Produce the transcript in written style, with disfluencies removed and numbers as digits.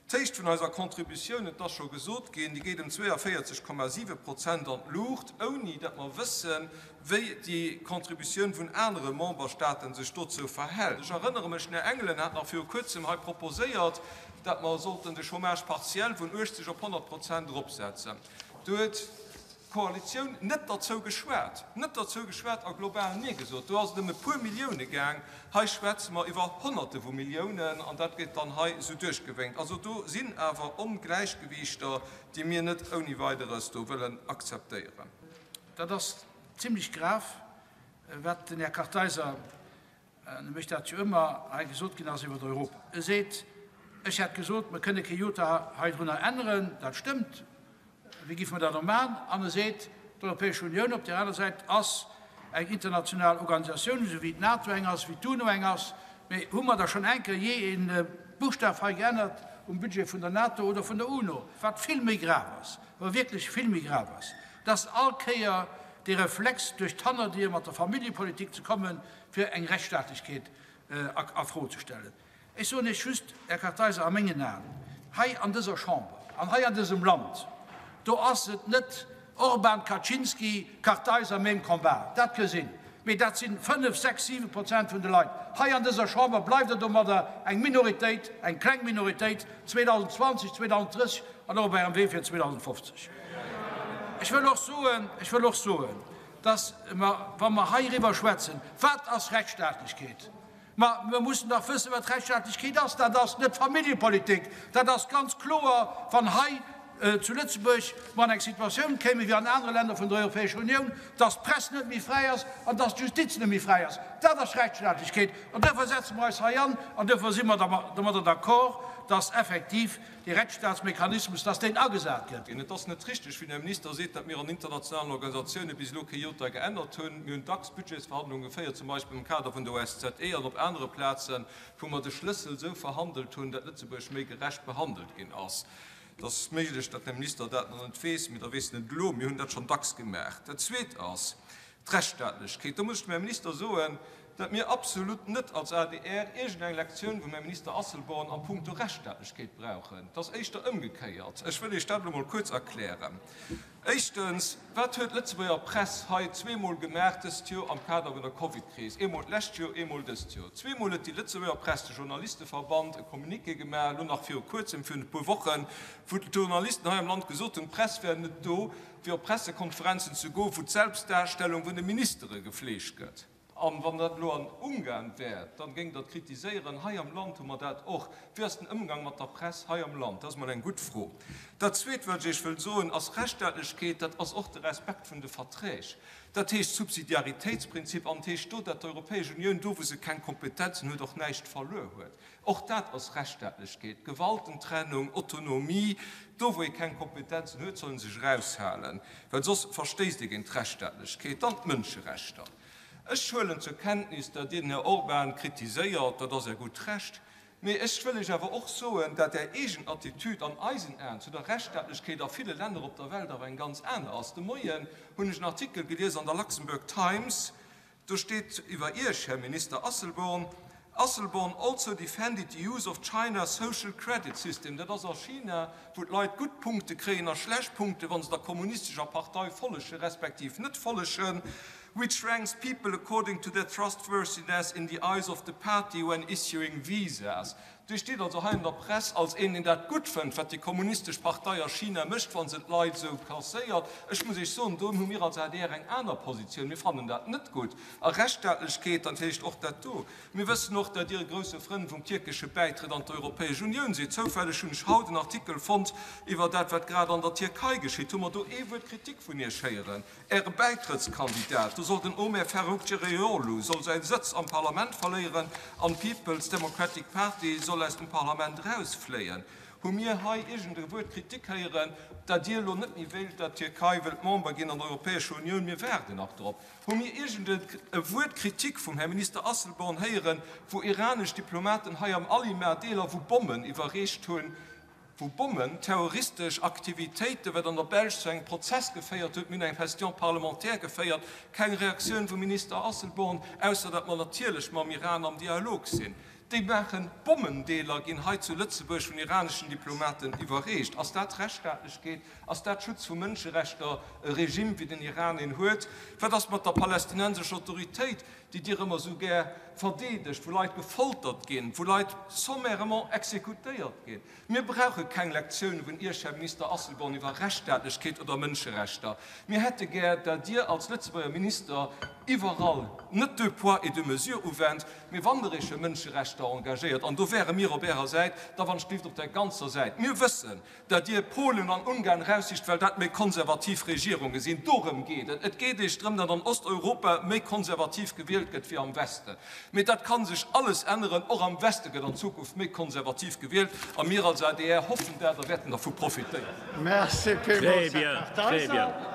D'Héicht vun eiser Contributioun, et ass scho gesot ginn, déi geet ëm 42,7 Prozent an d'Luucht, ouni datt mer wëssen, wéi déi Contributioun vun anere Memberstaaten sech dozou verhält. Ech erënnere mech, den Här Engelen hat nach viru Kuerzem hei proposéiert, datt mer sollten de Chômage partiel vun 80 op 100 Prozent eropsetzen. Do huet Koalitioun net derzou geschwat, net derzou geschwat a global Nee gesot. Do ass et ëm e puer Millioune gaang, hei schwätze mer iwwer Honnerte vu Milliounen an dat gëtt dann hei esou duerchgewénkt. Also do sinn awer Ongläichgewiichter, déi mir net ouni Weideres do wëllen akzeptéieren. Dat ass zimlech grav, wat den Här Kartheiser En e mécht dat jo ëmmer, hei gesot ginn ass iwwer Europa. E seet, ech hätt gesot, mer kënne kee Jota heidrunner änneren. Dat stëmmt. Wéi géife mer dat och maachen? An e seet, d'Europäesch Unioun op där aner Säit ass eng international Organisatioun, esou wéi d'NATO eng ass, wéi d'UNO eng ass. Mee hu mer da schonn eng Kéier jee e Buschtaf hei geännert um Budget vun der NATO oder vun der UNO? Wat vill méi grav ass, awer wierklech vill méi grav ass, dass all Kéier dee Reflex duerch d'Hannerdier mat der Familljepolitik ze kommen, fir eng Rechtsstaatlechkeet a Fro ze stellen. Ech soen Iech just, Här Kartheiser, a mengen Aen, hei an dëser Chamber an hei an dësem Land, do ass et net Orban, Kaczynski, Kartheiser, même combat. Dat ka sinn, mee dat si 5, 6, 7 Prozent vun de Leit. Hei an dëser Chamber bleift Der domadder eng Minoritéit, eng kleng Minoritéit, 2020, 2030 an och op Ärem Wee fir 2050. Ech wëll och soen, ech wëll och soen, dass mer, wa mer heiriwwer schwätzen, Wat ass Rechtsstaatlechkeet? Ma mer mussen dach wëssen, wat Rechtsstaatlechkeet ass. Dat ass net Familljepolitik. Dat ass ganz kloer, wann hei zu Lëtzebuerg mer an eng Situatioun kéimen, wéi an anere Länner vun der Europäescher Unioun, dass d'Press net méi fräi ass an dass d'Justiz net méi fräi ass. Dat ass Rechtsstaatlechkeet. An duerfir setze mer eis hei an an duerfir si mer domadder d'accord, dass effektiv dee Rechtsstaatsmechanismus, dass deen agesat gëtt. Et ass net richteg, wéi den Här Minister seet, datt mir an internationalen Organisatioune bis elo kee Jota geännert hunn. Mir hunn dacks Budgetsverhandlunge geféiert, zum Beispill am Kader vun der OSZE an op anere Plazen, wou mer de Schlëssel esou verhandelt hunn, datt Lëtzebuerg méi gerecht behandelt ginn ass. Et ass méiglech, datt den Här Minister dat nach net weess, mee da weess en et elo. Mir hunn dat schonn dacks gemaach. Dat Zweet ass d'Rechtsstaatlechkeet. Do muss ech dem Här Minister soen, datt mir absolut net als adr iergendeng Lektioun vum Här Minister Asselborn a puncto Rechtsstaatlechkeet brauchen. Et ass éischter ëmgekéiert. Ech wëll Iech dat elo mol kuerz erklären. Éischtens, wat huet d'Lëtzebuerger Press hei zweemol gemaach dëst Joer am Kader vun der Covidkris? Eemol d'lescht Joer, eemol dëst Joer. Zweemol huet déi Lëtzebuerger Press, de Journalisteverband, e Communiqué gemaach, elo nach viru kuerzem, virun e puer Wochen, wou d'Journalisten hei am Land gesot hunn, d'Press wär net do, fir op Pressekonferenzen ze goen, wou d'Selbstdarstellung vun de Ministere gefleegt gëtt. An wann dat elo an Ungarn wär, dann géingt Der et kritiséieren. Hei am Land hu mer dat och. Wéi ass den Ëmgang mat der Press hei am Land? Dat ass mol eng gutt Fro. Dat Zweet, wat ech Iech wëll soen, ass, Rechtsstaatlechkeet, dat ass och de Respekt vun de Verträg. Dat heescht Subsidiaritéitsprinzip an et heescht do, dat d'Europäesch Unioun do, wou se keng Kompetenzen huet, och näischt verluer huet. Och dat ass Rechtsstaatlechkeet, Gewaltentrennung, Autonomie. Do, wou ee keng Kompetenzen huet, soll ee sech eraushalen, well soss verstéisst ee géint d'Rechtsstaatlechkeet. Dann d'Mënscherechter. Ech huelen zur Kenntnis, datt Dir den Här Orban kritiséiert, dat ass Är gutt Recht. Mee ech wëll Iech awer och soen, datt Är eegen Attitüd an eisen Aen zu der Rechtsstaatlechkeet a ville Länner op der Welt awer eng ganz aner ass. De Moien hunn ech en Artikel gelies an der Luxembourg Times, do steet iwwer Iech, Här Minister Asselborn, Asselborn also defended the use of China's social credit system. Dat ass a China, wou d'Leit gutt Punkte kréien a schlecht Punkte, wa se der kommunistescher Partei follege respektiv net follegen, which ranks people according to their trustworthiness in the eyes of the party when issuing visas. Dir steet also hei an der Press als een, deen dat gutt fënnt, wat déi kommunistesch Partei a China mécht, wa se d'Leit esou klasséiert. Ech muss Iech soen, do hu mir als adr eng aner Positioun. Mir fannen dat net gutt. A Rechtsstaatlechkeet, dat heescht och dat do. Mir wëssen och, datt Dir e grousse Frënn vum tierkesche Bäitrëtt an d'Europäesch Unioun sidd. Zoufälleg hunn ech haut en Artikel fonnt iwwer dat, wat grad an der Tierkei geschitt. Hu mer do ee Wuert Kritik vun Iech héieren? Äre Bäitrëttskandidat, do soll den Omer Faruk Cereoglu soll säi Sëtz am Parlament verléieren an d'People's Democratic Party soll aus dem Parlament erausfléien. Hu mir hei iergend e Wuert Kritik héieren, dat Dir elo net méi wéilt, dat d'Tierkei wëllt Member ginn an der Europäescher Unioun? Mir waarden nach drop. Hu mir iergend e Wuert Kritik vum Här Minister Asselborn héieren, wou iranesch Diplomaten hei am Alima Deeler vu Bommen iwwerreecht hunn, wou Bommen, terroristesch Aktivitéiten, wat an der Belsch zu engem Prozess geféiert huet, mir hunn eng Question parlementaire geféiert, keng Reaktioun vum Minister Asselborn, ausser datt mer natierlech mam Iran am Dialog sinn. Déi maachen Bommendeeler ginn hei zu Lëtzebuerg vun iraneschen Diplomaten iwwerreecht. Ass dat Rechtsstaatlechkeet? Ass dat Schutz vu Mënscherechter, e Regime wéi den Iran een huet? Wat ass mat der palästinensescher Autoritéit, déi Dir ëmmer esou gär verdeedegt, wou Leit gefoltert ginn, wou Leit sommairement exekutéiert ginn? Mir brauche keng Lektioune vun Iech, Här Minister Asselborn, iwwer Rechtsstaatlechkeet oder Mënscherechter. Mir hätte gär, dat Dir als Lëtzebuerger Minister iwwerall net deux poids et deux mesures uwennt, mee wann Der Iech fir Mënscherechter engagéiert, an do wäre mir op Ärer Säit, da wann ech gelift op der ganzer Säit. Mir wëssen, dat Dir Polen an Ungarn eraussicht, well dat méi konservativ Regierunge sinn. Dorëm geet et. Et geet Iech drëm, datt an Osteuropa méi konservativ gewielt gëtt wéi am Westen. Mee dat ka sech alles änneren. Och am Weste gëtt an Zukunft méi konservativ gewielt. A mir als adr hoffen dat a wäerten dervu profitéieren. Merci villmools, Här Kartheiser.